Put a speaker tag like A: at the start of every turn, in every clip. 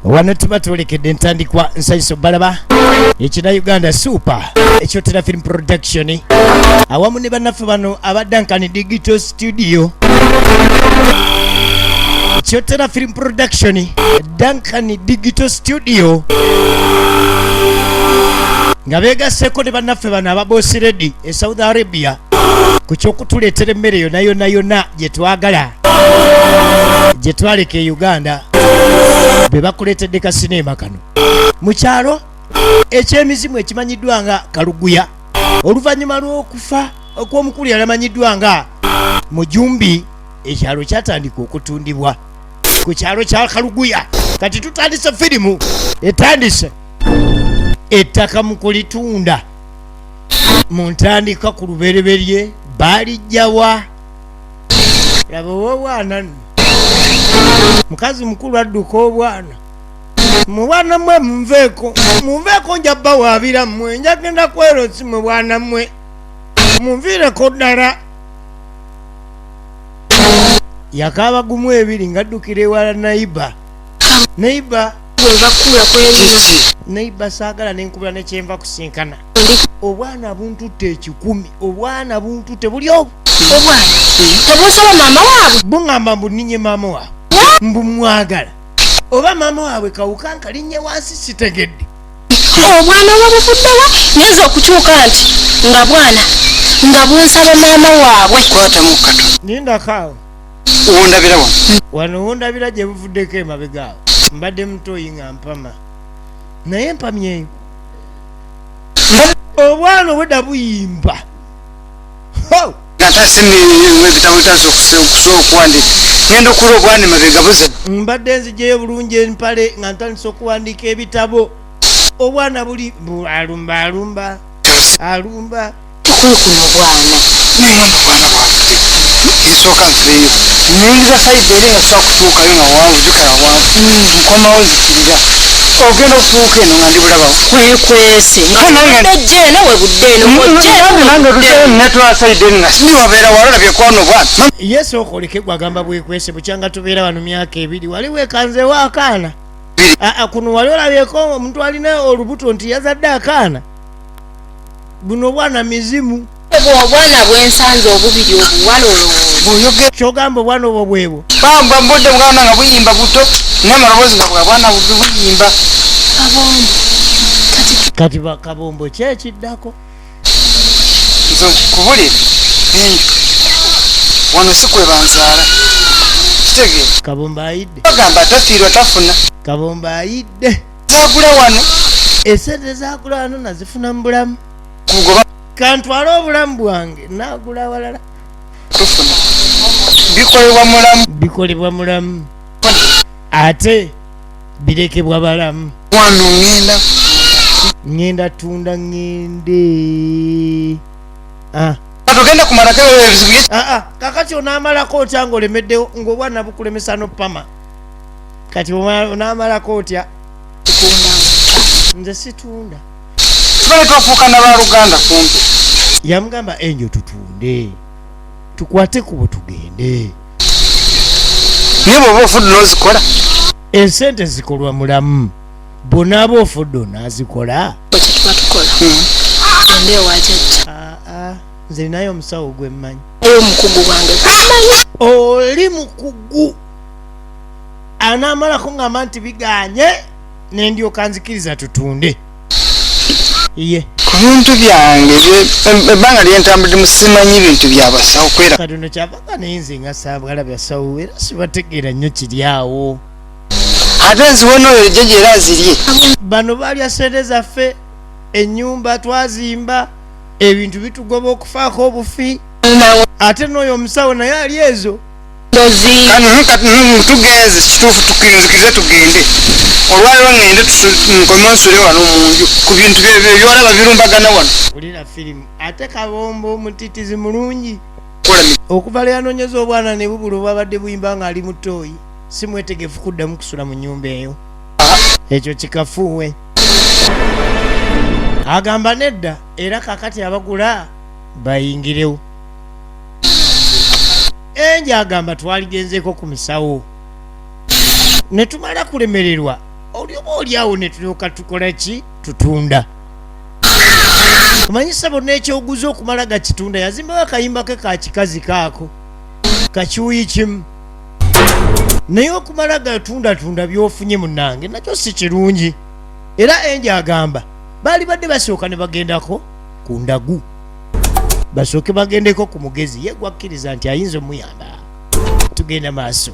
A: Wano tuba twolekedde entandikwa. Nsanyusa balaba ekina Uganda Super Ekyotera Film Production awamu ne bannaffe bano aba Duncan Digital Studio. Ekyotera Film Production, Duncan Digital Studio nga begasseko ne bannaffe bano aba Boss Lady e Saudi Arabia ku kyokutuleetera emmere yonna yonna yonna gye twagala, gye twaleka e Uganda. Be bakuleetedde ka sineema kano mu kyalo ekyemizimu ekimanyiddwa nga Kaluguya. Oluvannyuma lw'okufa okw'omukulu yalamanyiddwa nga Mujumbi, ekyalo kyatandika okutundibwa ku kyalo kya Kaluguya. Kati tutandise firimu etandise ettaka mu kulitunda. Mu ntandika ku lubereberye baalijjawa? Laba ow'obwana nno, mukazi mukulu adduka obwana. Mu bwana mmwe, munveeko, munveeko, nja bawaabira mmwe, njagenda kwerosi mwe bwana mmwe, munviireko ddala. Yakaaba gumu ebiri ng'addukira ewala. Neighbour, neighbour.
B: Bwe kwebino.
A: Neighbour, saagala nenkubula nekyenva kusinkana. Obwana buntutte 100, obwana buntutte buli obu.
B: Obwana tebusaba maama waabwe.
A: Buŋŋamba mbu nninye maama waabwe, mbu mwagala oba maama waabwe kawuka nkalinnye wansi, sitegedde.
B: Obwana oba buvuddewa? Ngenza okukyuka nti nga bwana nga bunsaba maama waabwe.
C: Kwatamu katono.
A: Nindako awo.
C: Wondabira wano.
A: Wano wondabira gye buvuddeko emabega awo, mbadde mutoyi nga mpama, naye mpamyeyo. Obwana obwedda buyimba. Ho!
C: Nga ntase ebitabo, bitase okusobola okuwandiika, ngenda okula obwana emabega buze.
A: Mbadde nzijeyo bulungi empale nga ntandise okuwandiika ebitabo, obwana buli alumba, alumba, alumba.
B: Kukuno bwana.
C: Nengamba obwana bwavudde, ensooka nveeyo, nnyingiza side eri nga sobola kutuukayo nga wanvu, jukira wanvu, nkomawo nzikirira, ogenda okutuuka eno nga ndi bulabawo.
B: Kwekwese nga
C: Nange-
B: ojja eno webudde eno, ojja eno
C: nange
B: webudde
C: luseyo
B: eno.
C: netwala side eno nga sindi wabeera walolabye kwano bwana.
A: Ye sooka oleke gwagamba bwekwese. Bukyanga tubeera wano myaka 2, wali wekanzewo akaana? Aa, kuno wali olabyeko omuntu alina olubuto nti yazadde akaana? Buno obwana mizimu.
B: Obwo obwana bwensanze obubiri obuwala, olowooza
C: Bw'oyogera.
A: Kyogamba obwana obwo bwebwo?
C: Bamba mbudde bwana nga buyimba buto n'amaloboozi nga bwa bwana bubi buyimba.
B: Kabombo kati.
A: Kati bakabombo ki ekiddako?
C: Nze nkubulira, enju wano si kwe banzaala, kitegeera?
A: Kabombo ayidde.
C: Bagamba atafiirwa tafuna.
A: Kabombo ayidde.
C: Zagula wano.
A: Esente zagula wano nazifuna mu bulamu.
C: Kugoba.
A: Kantwale obulamu bwange nagula walala.
C: Tufuna bikolebwa mulamu.
A: Bikolebwa mulamu ate birekebwa balamu.
C: Wano ŋŋenda.
A: Ŋŋenda tunda, ŋŋende. Ah.
C: Katugenda kumalako ebizibu bye.
A: Aa, kakati onaamalako otya ng'olemeddewo, ng'obwana bukulemesa nopama? Kati onaamalako otya? Nze situunda.
C: Tubale twafuuka na baluganda kumpi.
A: Yamugamba, enjo tutunde tukwate kubo tugende.
C: Naye bw'oba ofudde n'ozikola.
A: Esente zikolwa mulamu, bonaaba ofudde onaazikola.
B: Kyetuba tukola, gende ewa jjajja.
A: Aa, nze ninayo omusawo gwe mmanyi.
B: Eyo omukugu wange gwamanyi.
A: Oli mukugu, anaamalako ngamba nti biganye nendyoka nzikiriza tutunde ye.
C: Ku bintu byange ebbanga lyentambudde musimanyi bintu byabasawo kwera.
A: Katono kyavanga, naye nze nga saabwala byasawo era sibategeera nnyo kiri awo.
C: Ate nziwona oyo jjajja era azirye.
A: Bano balya sente zaffe, ennyumba twazimba, ebintu bitugoba okufaako obufi, ate n'oyo omusawo naye ali ezo.
B: Ndozi.
C: Kati tugenze kituufu, tukinzikirize tugende olwaliro, ŋŋende nkome nsule wano mu nju ku bintu byolaba birumbagana wano.
A: Wulira firimu ate kabombo omutitizi mulungi.
C: Kola
A: Okuva lwe yanoonyeza obwana ne bubula obwabadde buyimba ng'ali mutooyi, si mwetegefu kuddamu kusula mu nnyumba eyo. Ekyo kikafuuwe, agamba nedda. Era kakati abagula bayingirewo. Enje agamba twaligenzeeko ku musawo ne tumala kulemererwa, oli oba oli awo ne tulyoka tukola ki, tutunda. Omanyi ssebo, n'ekyoguza okumala gakitunda. Yazimbawo akayimba ke ka kikazi kaako kakyuyi kimu, naye okumala gatundatunda byofunye munnange nakyo si kirungi. Era Enje agamba baali badde basooka ne bagendako ku ndagu, basooke bagendeko ku mugezi ye gwakkiriza nti ayinza omuyamba. Tugenda maaso.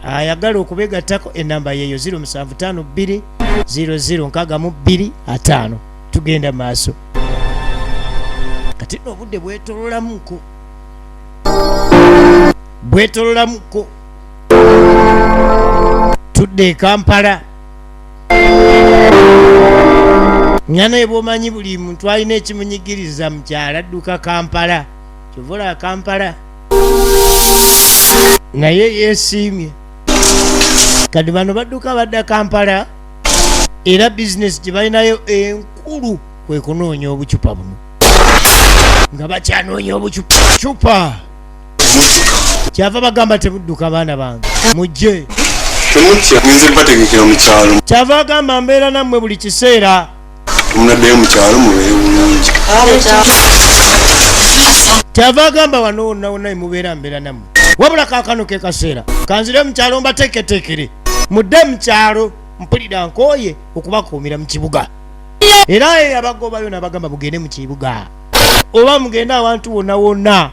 A: Ayagala okubegattako, enamba yeeyo 0752 0062 5. Tugenda maaso. Kati nno obudde bwetololamuko, bwetololamuko. Tudde e Kampala nga naye bwomanyi buli muntu alina ekimunyigiriza mukyala adduka Kampala. Kyova Kampala naye yeesiimye. Kati bano badduka badda Kampala, era bizinesi gye balinayo enkulu kwe kunoonya obucupa buno, nga bakyanoonya obucupa. Kyava bagamba, "Temudduka baana bange, mujje."
D: Temutya, ngenze bategekera mu kyalo.
A: Kyava agamba, "Mbeera nammwe buli kiseera."
D: Munaddeyo mu kyalo mubeere bulungi.
A: Kyava agamba, "Wano wonna wonna emubeera mbeera nammwe, wabula kaakano ke kaseera kanzire mu kyalo mbateeketeekere mudde mu kyalo. Mpulira nkooye okubakuumira mu kibuga." Era ye yabagobayo nabagamba, "Mugende mu kibuga oba mugende awantu wonna wonna."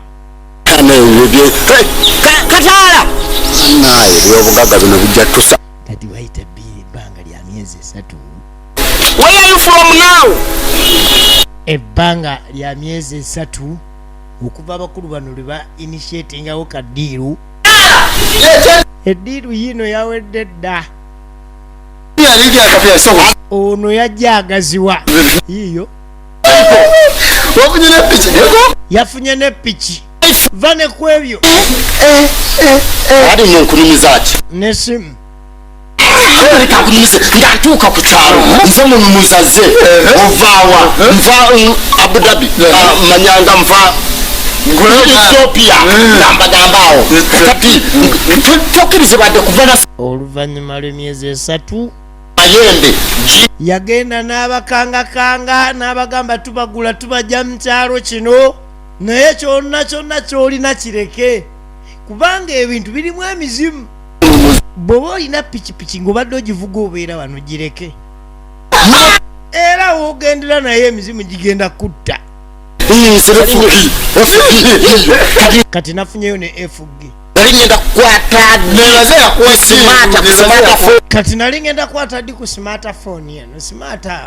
E: Kataala naye ebyobugagga bino bijja tusa.
A: Kati wayita bbiri, ebbanga lya myezi 3.
E: Where are you from now?
A: Ebbanga lya myezi 3 okuva abakulu bano lwe ba initiatingawo ka deal. Eddiiru yiino yawedde dda. Ono yajja agaziwa yiiyo.
E: Wafunye ne piki?
A: Yafunye ne piki, va ne ku ebyo.
E: Ali munkunyumiza ki?
A: Nesimu.
E: Leka nkunyumize nga ntuuka ku kyalo, nze mununuzaze ovaawa? Nva Abu Dhabi. Ah, manyanga nva Ethiopia, gambagamba awo. Kati tokkirizibwadde kuva na
A: Oluvannyuma lw'emyezi 3
E: mayembe.
A: Yagenda n'abakangakanga n'abagamba, "Tubagula, tubajja mu kyalo kino, naye kyonna kyonna ky'olina kireke, kubanga ebintu birimu emizimu. Bw'oba olina pikipiki ng'obadde ogivuga obeera wano, gireke, era w'ogendera naye emizimu gigenda kutta."
E: Kati
A: Kati nafunyeyo ne FG.
E: Nali ngenda kukwata smart ku smartphone.
A: Kati nali ngenda kukwata ddi ku smartphone eno? Smart, eh?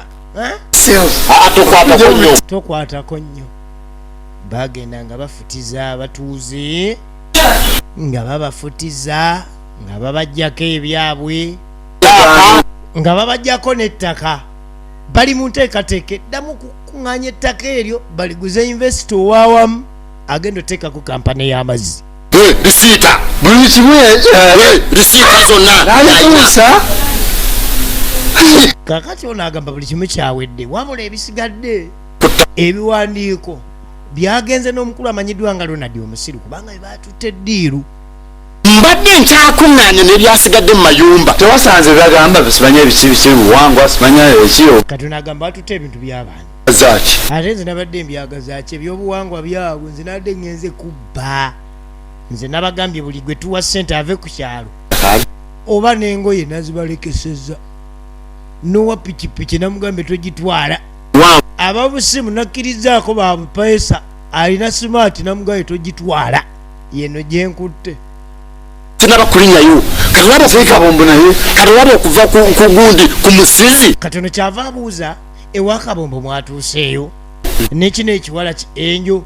E: Tokwatako nnyo.
A: Tokwatako nnyo. Bagenda nga bafutiza abatuuze, nga babafutiza, nga babajjako ebyabwe, nga babajjako n'ettaka. Bali mu nteekateeka eddamu kukuŋŋaanya ettaka eryo baliguze investor owawamu agenda oteekako kampani y'amazzi.
E: Risiita.
C: Buli kimu.
E: Risiita zonna.
C: Nalituusa.
A: Kakati ono agamba buli kimu kyawedde, wabula ebisigadde ebiwandiiko byagenze n'omukulu amanyiddwa nga Ronald Omusiru, kubanga bye batutte eddiiru.
E: Mbadde nkyakuŋŋaanya n'ebyasigadde mu mayumba.
C: Tewasanze bagamba simanya ebiki biki buwangwa, simanya ekiro.
A: Kati ono agamba batutte ebintu by'abantu.
C: Zaki?
A: Ate nze nabadde mbyagaza ki ebyobuwangwa byabwe? Nze nabadde ngenze kubba. Nze nabagambye buli gwe tuwa ssente ave ku kyalo, oba n'engoye nazibalekeseza, nowa pikipiki namugambye togitwala, ababusimu nakkirizaako babupeesa, alina smart namugambye togitwala, yeno gyenkutte.
E: Sinaba kulinyayo. Kati olaba
C: Kabombo naye.
E: Kati olaba okuva ku gundi ku musizi.
A: Katono kyava abuuza ewa Kabombo mwatuuseeyo nekino ekiwala ki enjo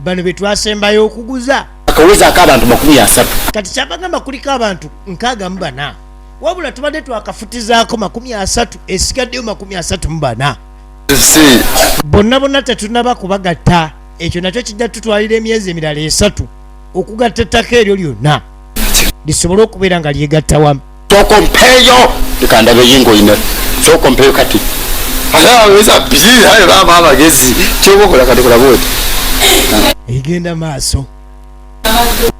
A: bano be twasembayo okuguza.
E: Akawezaako abantu 30.
A: Kati kyabagamba kuliko abantu 64, wabula tubadde twakafutizaako 30, esigaddeyo 34. Bonna bonna tetunaba kubagatta. Ekyo nakyo kijja tutwalira emyezi emirala 3 okugatta ettaka eryo lyonna lisobole okubeera nga lyegatta wamu.
E: Sooka ompeeyo, leka ndabeyo engoyina. Sooka ompeeyo kati.
C: Ate aweza biri ayo bama amagezi kyoba okola kati kola bwoti.
A: Egenda maaso.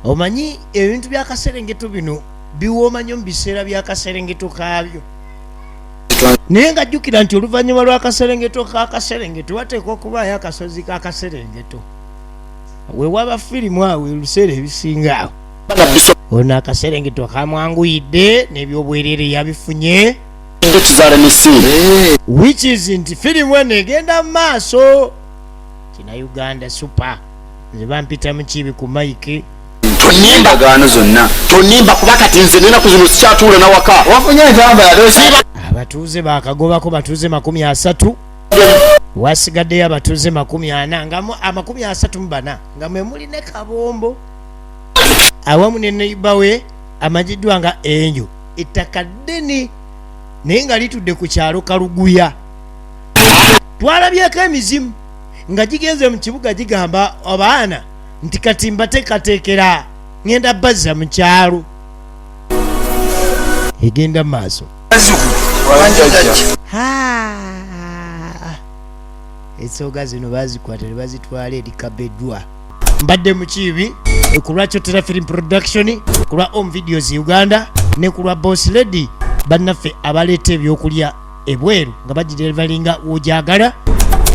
A: Omanyi ebintu byakaserengeto bino biwooma nnyo mu biseera byakaserengeto kaabyo, naye nga jjukira nti oluvannyuma lw'akaserengeto k'akaserengeto wateekwa okubaayo akasozi k'akaserengeto. Wewaba firimu awo ebiseera ebisinga awo ono akaserengeto kamwanguyidde n'ebyobwerere yabifunye.
E: Kizaala misinde.
A: Which is nti firimu eno egenda mu maaso kina Uganda Super. Nze bampita mukiibi ku mike.
E: Tonimba.
D: Endagaano zonna.
E: Tonimba, kuba kati nze nenaku zino sikyatuula nawaka.
C: Wafunye entambala?
E: Siba.
A: Abatuuze bakagobako batuuze 30, wasigaddeyo abatuuze 40, nga 34, nga mwe muli ne Kabombo awamu ne neighbour we amanyiddwa nga Enjo. Ettaka ddene naye nga litudde ku kyalo Kaluguya. Twalabyeko emizimu nga gigenze mu kibuga gigamba abaana nti kati mbateekateekera, ŋŋenda bazza mu kyalo. Egenda mu maaso. Ha! Ensonga zino bazikwata ne bazitwala eri Kabeddwa. Mbadde mukiibi ku lwa Kyotera Film Production, ku lwa Home Videos Uganda ne ku lwa Boss Lady, bannaffe abaleeta ebyokulya ebweru nga bagideliveringa wojagala.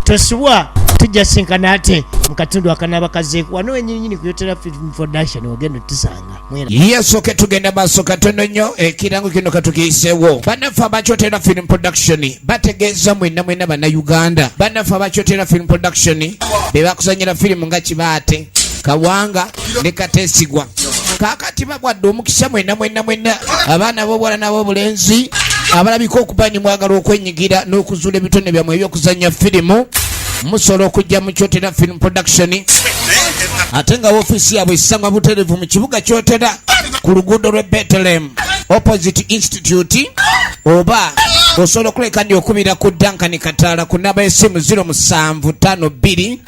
A: Tosubwa, tujja sinkana ate mu katundu akanaaba kazeeku wano wenyininyini ku Kyotera Film Production, ogenda otusanga mwera.
F: Yesoke tugenda maaso katono nnyo. Ekirango kino katukiyiseewo. Bannaffe Abakyotera Film Production bategeeza mwenna mwenna Bannayuganda. Bannaffe Abakyotera Film Production be bakuzanyira firimu nga Kibaate, Kawanga ne Kateesigwa. Kaakati babwadde omukisa mwenna mwenna mwenna abaana b'obuwala n'ab'obulenzi abalabika okuba ni mwagala okwenyigira n'okuzuula ebitone byammwe ebyokuzanya firimu, musobola okujja mu Kyotera Film Production, ate nga woofiisi yaabwe esangwa butereevu mu kibuga Kyotera ku luguudo lw'e Bethlehem opposite institute, oba osobola okuleka ndi okubira ku Duncan Kataala ku namba y'essimu 0752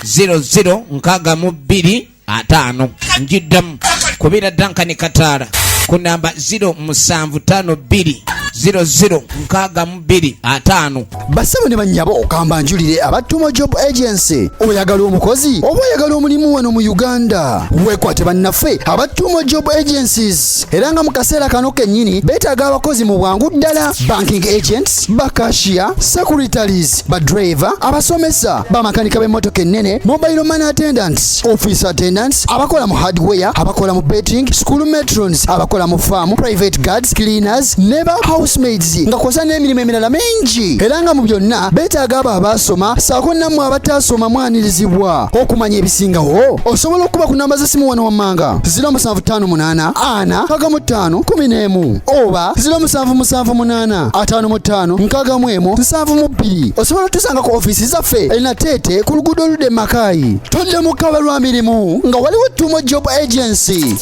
F: 00 62 5. Njiddamu, kubira Duncan Kataala ku namba 0752 00 62 5.
G: Bassebo ne bannyabo, kambanjulire Abatumo Job Agency. Oyagala omukozi oba oyagala omulimu wano mu Uganda, weekwate bannaffe Abatumo Job Agencies. Era nga mu kaseera kano kennyini beetaaga abakozi mu bwangu ddala: banking agents, ba cashier, secretaries, ba driver, abasomesa, bamakanika b'emmotoka ennene, mobile money attendants, office attendants, abakola mu hardware, abakola mu betting, school matrons, abakola mu farm, private guards, cleaners ne ba housemaids, nga kwosa n'emirimu emirala mingi. Era nga mu byonna beetaaga abo abaasoma saako nammwe abataasoma mwanirizibwa. Okumanya ebisingawo osobola okuba ku namba z'essimu wano wammanga: 0758 4 65 11 oba 0778 55 61 72. Osobola otusanga ku ofiisi zaffe enateete ku luguudo oludde Makaayi. Todde mu kaba lwa mirimu nga waliwo Tumo Job Agency.